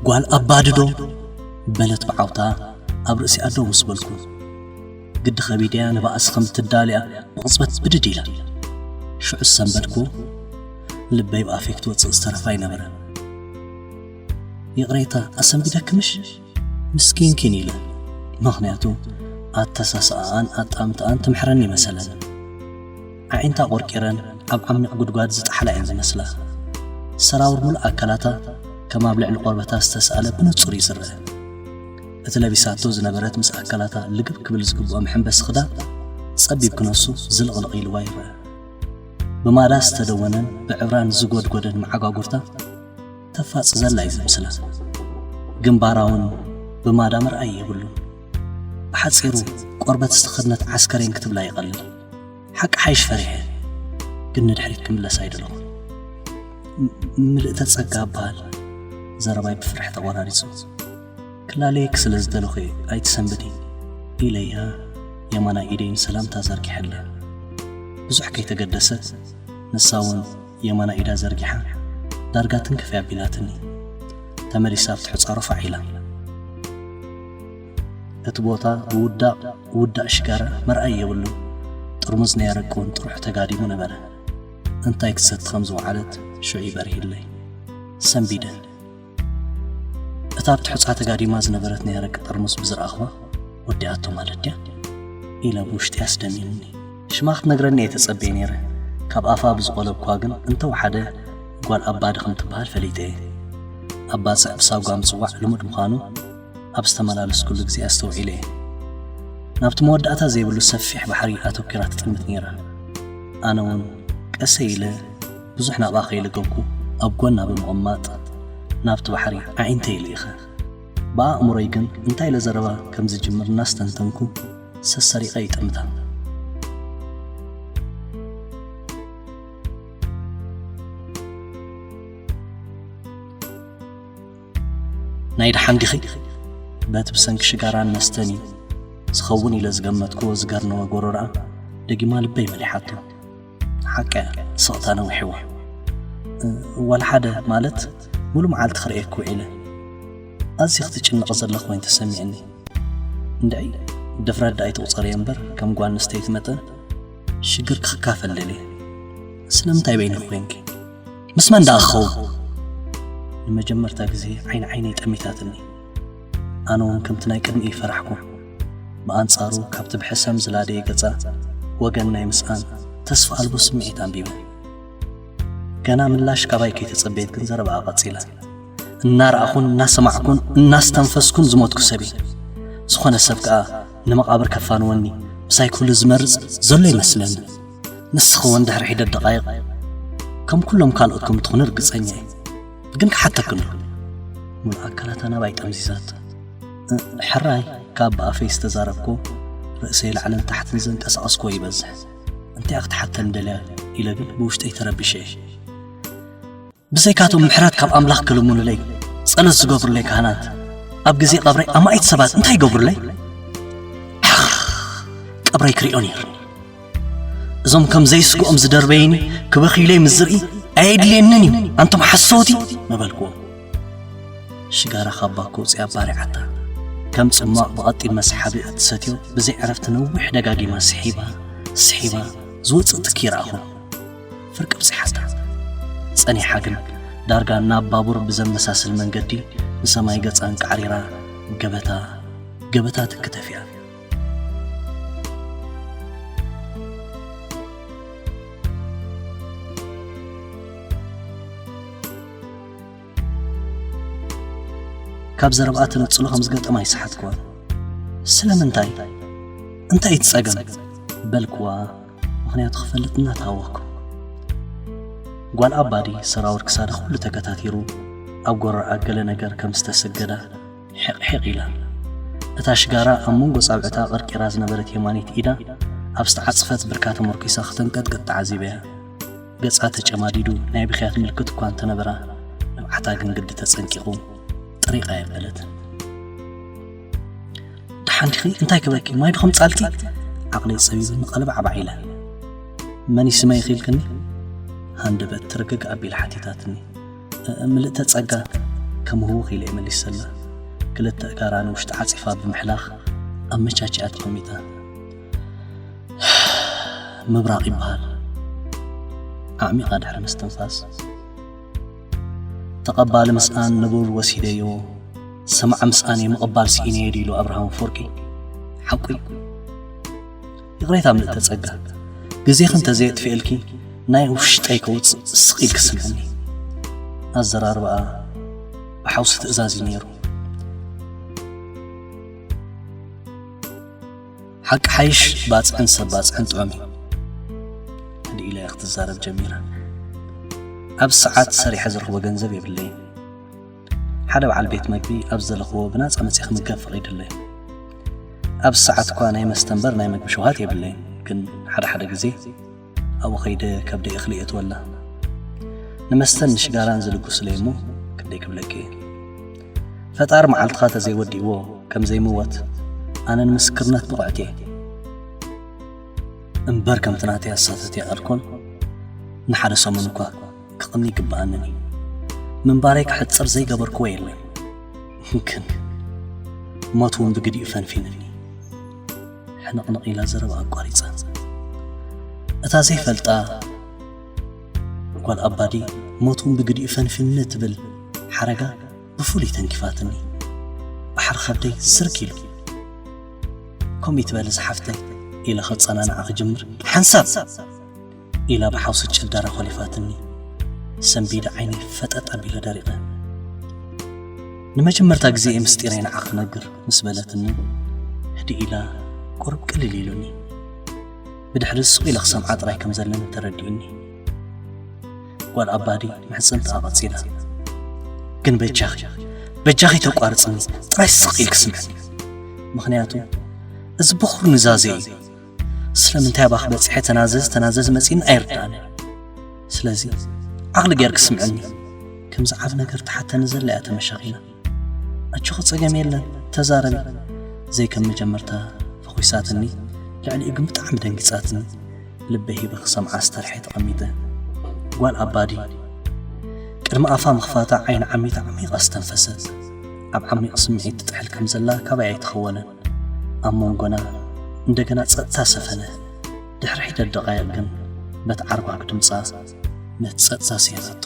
ጓል ኣባድዶ? በለት ብዓውታ ኣብ ርእሲኣ ደው ምስ በልኩ። ግዲ ከቢድያ ንባእሲ ከም ትዳልያ ብቕጽበት ብድድ ኢላ። ሽዑ ዝሰንበድኩ ልበይ ብኣፌ ክትወጽእ ዝተረፋ ኣይነበረ። ይቕሬታ ኣሰንቢደኪ ምሽ? ምስኪንኪን ኢለ። ምኽንያቱ ኣተሳስኣኣን ኣጣምታኣን ትምሕረኒ መሰለን። ኣዒንታ ቆርቂረን ኣብ ዓሚቕ ጉድጓድ ዝጠሓላ እየን ዝመስላ። ሰራውር ሙሉእ ኣካላታ ከም ኣብ ልዕሊ ቆርበታ ዝተሳእለ ብንጹር እዩ ዝረአ። እቲ ለቢሳቶ ዝነበረት ምስ ኣካላታ ልግብ ክብል ዝግብኦ መሐንበሲ ክዳን ጸቢብ ክነሱ ዝልቕልቕ ኢልዋ ይረአ። ብማዳ ዝተደወነን ብዕብራን ዝጎድጎደን መዓጓጉርታ ተፋጽዘላ እዩ ዝምስላ። ግንባራ እውን ብማዳ መርኣይ የብሉን። ብሓጺሩ ቆርበት ዝተኸድነት ዓስከሬን ክትብላ ይቐልል። ሓቂ ሓይሽ ፈሪሐ፣ ግን ንድሕሪት ክምለስ ኣይደለኹን። ም-፣ ምልእተ ጸጋ እበሃል። ዘረባይ ብፍርሒ ተቖራሪጹ። ክላለየኪ ስለ ዝደለኹ እየ፣ ኣይትሰንብዲ ኢለያ የማናይ ኢደይ ንሰላምታ ዘርጊሐላ። ብዙሕ ከይተገደሰት ንሳ እውን የማናይ ኢዳ ዘርጊሓ ዳርጋ ትንክፍ ኣቢላትኒ። ተመሊሳ ኣብቲ ሑጻ ሮፋዕ ኢላ። እቲ ቦታ ብውዳቕ ውዳቕ ሽጋራ መርኣይ የብሉን። ጥርሙዝ ናይ ኣረቂ እውን ጥርሑ ተጋዲሙ ነበረ። እንታይ ክትሰቲ ከም ዝወዓለት ሽዑ ይበርሂለይ። ሰንቢደ። እታ ኣብቲ ሑጻ ተጋዲማ ዝነበረት ናይ ኣረቂ ጠርሙስ ብዝረኣኽዋ፣ ወዲኣቶ ማለት ድያ? ኢለ ብውሽጢ ኣስደሚምኒ። ሽማ ክትነግረኒ እየ ተጸብየ ነይረ። ካብ ኣፋ ብዝቖለብኳ ግን እንተወሓደ ጓል ኣባዲ ከም ትበሃል ፈሊጠ እየ። ኣባጽዕ ብሳጓ ምጽዋዕ ልሙድ ምዃኑ ኣብ ዝተመላለስኩሉ ግዜ ኣስተውዒለ እየ። ናብቲ መወዳእታ ዘይብሉ ሰፊሕ ባሕሪ ኣተኲራ ትጥምት ነይራ። ኣነ እውን ቀሰ ኢለ ብዙሕ ናብኣ ከይለገምኩ ኣብ ጎና ብምቕማጥ ናብቲ ባሕሪ ኣዒንተይ ልኢኸ። ብኣእምሮይ ግን እንታይ ኢለ ዘረባ ከም ዝጅምር እናስተንተንኩ ሰሰሪቐ ይጥምታ። ናይ ደሓን ዲኺ? በቲ ብሰንኪ ሽጋራን መስተን እዩ ዝኸውን ኢለ ዝገመትክዎ ዝገርነወ ጎረሮኣ ደጊማ ልበይ መሊሓቶ። ሓቂ እያ፣ ስቕታ ነዊሕዋ። እ፣ ዋላ ሓደ ማለት ሙሉ መዓልቲ ክርእየኪ ውዒለ። ኣዝየ ክትጭነቒ ዘለኺ ኮይኑ ተሰሚዕኒ። እንድዒ ድፍረት ደኣ ኣይትቑጸርዮ እምበር፣ ከም ጓል ኣንስተይቲ መጠን ሽግርኪ ክካፈል ደልየ። ስለምንታይ በይንኺ ኮንኪ? ምስ መን ደኣ ክኸውን? ንመጀመርታ ግዜ ዓይኒ ዓይነይ ጠሚታትኒ። ኣነ እውን ከምቲ ናይ ቅድሚኡ ፈራሕኩ። ብኣንጻሩ ካብቲ ብሕሰም ዝላደየ ገጻ ወገን ናይ ምስኣን ተስፋ ኣልቦ ስምዒት ኣንቢበ። ገና ምላሽ ካባይ ከይተጸበየት ግን ዘረባኣ ቀጺላ። እናረኣኹን እናሰማዕኩን እናስተንፈስኩን ዝሞትኩ ሰብ እየ። ዝኾነ ሰብ ከኣ ንመቓብር ከፋንወኒ ምሳይ ክህሉ ዝመርጽ ዘሎ ይመስለኒ። ንስኺ እውን ድሕሪ ሒደት ደቓይቕ ከም ኩሎም ካልኦት ከም ትኹኒ ርግጸኛ እየ። ግን ክሓተኪ እንዶ? ሙሉእ ኣካላታ ናባይ ጠምዚዛቶ። እ፣ ሕራይ ካብ ብኣፈይ ዝተዛረብኩ ርእሰይ ላዕልን ታሕትን ዘንቀሳቐስኩዎ ይበዝሕ። እንታይ ክትሓተኒ ደልያ ኢለ ግን ብውሽጠይ ተረቢሸ እየ። ብዘይካቶም ምሕረት ካብ ኣምላኽ ክልምኑለይ፣ ጸሎት ዝገብሩለይ ካህናት፣ ኣብ ግዜ ቀብረይ ኣማኢት ሰባት እንታይ ይገብሩለይ? ዓኽ! ቀብረይ ክሪኦ ነይሩኒ። እዞም ከም ዘይስግኦም ዝደርበይኒ፣ ክበኽዩለይ ምስ ዝርኢ፣ ኣየድልየንን እዩ፣ ኣንቶም ሓሰውቲ፣ ምበልክዎም። ሽጋራ ካብ ባኮ ኣውጺኣ ኣባሪዓታ። ከም ጽሟቕ ብቐጢን መስሓቢ እትሰትዮ፣ ብዘይ ዕረፍቲ ነዊሕ ደጋጊማ ስሒባ፣ ስሒባ፣ ዝወጽእ ትኪ ይረኣኹ። ፍርቂ ኣብጺሓታ። ጸኒሓ ግን ዳርጋ ናብ ባቡር ብዘመሳስል መንገዲ ንሰማይ ገጻ ኣንቃዕሪራ ገበታ፣ ገበታ ትኪ ተፊኣ። ካብ ዘረብኣ ተነጽሎ ከም ዝገጠማ ኣይሰሓትኩዋን። ስለምንታይ? እንታይ እቲ ጸገም? በልኩዋ፣ ምኽንያቱ ክፈልጥ እናተሃወኽኩ። ጓል ኣባዲ ሰራውር ክሳዳ ኩሉ ተገታቲሩ፣ ኣብ ጎረርኣ ገለ ነገር ከም ዝተሰገዳ ሕቕ ሕቕ ኢላ። እታ ሽጋራ ኣብ መንጎ ጻብዕታ ቀርቂራ ዝነበረት የማነይቲ ኢዳ ኣብ ዝተዓጽፈት ብርካ ተመርኲሳ ክተንቀጥቅጥ ተዓዚበያ። ገጻ ተጨማዲዱ ናይ ብኽያት ምልክት እኳ እንተነበራ፣ ንብዓታ ግን ግዲ ተጸንቂቑ ጥሪቕ ኣየበለትን። ደሓን ዲኺ? እንታይ ክበኪ? ማይ ዶ ከምጻልኪ? ዓቕለይ ጸቢቡ ንቐልብ ዓባዕ ኢለ። መን እዩ ስመይ ኢኺ ኢልክኒ? ሃንደበት ትርግግ ኣቢላ ሓቲታትኒ። እ፣ ምልእተ ጸጋ፣ ከም ህውኽ ኢለ እየ መሊሰላ። ክልተ ኣእጋራ ንውሽጢ ዓጺፋ ብምሕላኽ ኣመቻችኣ ተቐሚጣ። ምብራቕ ይበሃል። ኣዕሚቓ ድሕሪ ምስትንፋስ፣ ተቐባሊ ምስኣን ንቡር ወሲደዮ፣ ሰማዒ ምስኣን እየ ምቕባል ስኢነ እየ ድዩ ኢሉ ኣብርሃም ኣፈወርቂ። ሓቁ እዩ። ይቕሬታ ምልእተ ጸጋ፣ ግዜኺ እንተዘየጥፍኤልኪ ናይ ውሽጠይ ከውጽእ ስቕ ኢልኪ ስምዕኒ። ኣዘራርባኣ ብሓውሲ ትእዛዝ እዩ ነይሩ። ሓቂ ሓይሽ ባጽዕን ሰብ ባጽዕን ጥዑም እዩ። ህድእ ኢላ እያ ክትዛረብ ጀሚራ። ኣብ ሰዓት ሰሪሐ ዝረኽቦ ገንዘብ የብለይን። ሓደ በዓል ቤት መግቢ ኣብ ዝደለኽዎ ብናጻ መጺኣ ክምገብ ፈቒዱለይ። ኣብ ሰዓት እኳ ናይ መስተ እምበር ናይ መግቢ ሽውሃት የብለይን፣ ግን ሓደ ሓደ ግዜ ኣብኡ ኸይደ ከብደይ እኽሊ የእትወላ። ንመስተን ንሽጋራን ዝልግሱለይ እሞ ክንደይ ክብለኪ እየ። ፈጣሪ መዓልትኻ ተዘይወዲእዎ ከም ዘይምወት ኣነ ንምስክርነት ብቑዕቲ እየ። እምበር ከምቲ ናተይ ኣሳተትያ ኣልኮል ንሓደ ሰሙን እኳ ክቕኒ ይግብኣንን እዩ። ምንባረይ ክሕጽር ዘይገበርክዎ የለን። ግን ሞት እውን ብግዲኡ ፈንፊንኒ። ሕንቕንቕ ኢላ ዘረባ ኣቋሪጻ። እታ ዘይፈልጣ ጓል ኣባዲ ሞት እውን ብግዲኡ ፈንፊንኒ ትብል ሓረጋ ብፍሉይ ተንኪፋትኒ። ባሕሪ ከብደይ ስርግ ኢሉ። ከምኡ ይትበል ዝሓፍተይ ኢለ ከጸናንዓ ክጅምር፣ ሓንሳብ ኢላ ብሓውሲ ጭደራ ኮሊፋትኒ። ሰንቢደ ዓይነይ ፈጠጥ ኣቢለ ደሪቐ። ንመጀመርታ ግዜ እየ ምስጢረይ ንዓኺ ክነግር ምስ በለትኒ፣ ህድእ ኢላ ቁሩብ ቅልል ኢሉኒ። ብድሕሪ ስቕ ኢለ ክሰምዓ ጥራይ ከም ዘለኒ ተረዲኡኒ። ጓል ኣባዲ ምሕጽንትኣ ቀጺላ። ግን በጃኺ፣ በጃኺ ተቋርጽኒ፣ ጥራይ ስቕ ኢልኪ ስምዕኒ። ምኽንያቱ እዚ ብኹር ኑዛዜ እዩ። ስለምንታይ ኣባኺ በጺሐ ተናዘዝ ተናዘዝ መጺእኒ ኣይርድኣንን። ስለዚ ዓቕሊ ጌርኪ ስምዕኒ። ከምዚ ዓቢ ነገር ትሓተኒ ዘላ እያ ተመሻኺና። ኣጆኺ ጸገም የለን፣ ተዛረቢ። ዘይከም መጀመርታ ፈኹሳትኒ፣ ልዕሊኡ ግን ብጣዕሚ ደንጊጻትኒ። ልበይ ሂበ ክሰምዓ ኣስተርሐ ተቐሚጠ። ጓል ኣባዲ ቅድሚ ኣፋ ምኽፋታ ዓይኒ ዓሚታ ዓሚቓ ኣስተንፈሰት። ኣብ ዓሚቕ ስምዒት ትጥሕል ከም ዘላ ካባይ ኣይተኸወለን። ኣብ መንጎና እንደገና ጸጥታ ሰፈነ። ድሕሪ ሒደት ደቓይቕ ግን በቲ ዓርጓግ ድምጻ ነቲ ጸጥታ ስሒታቶ።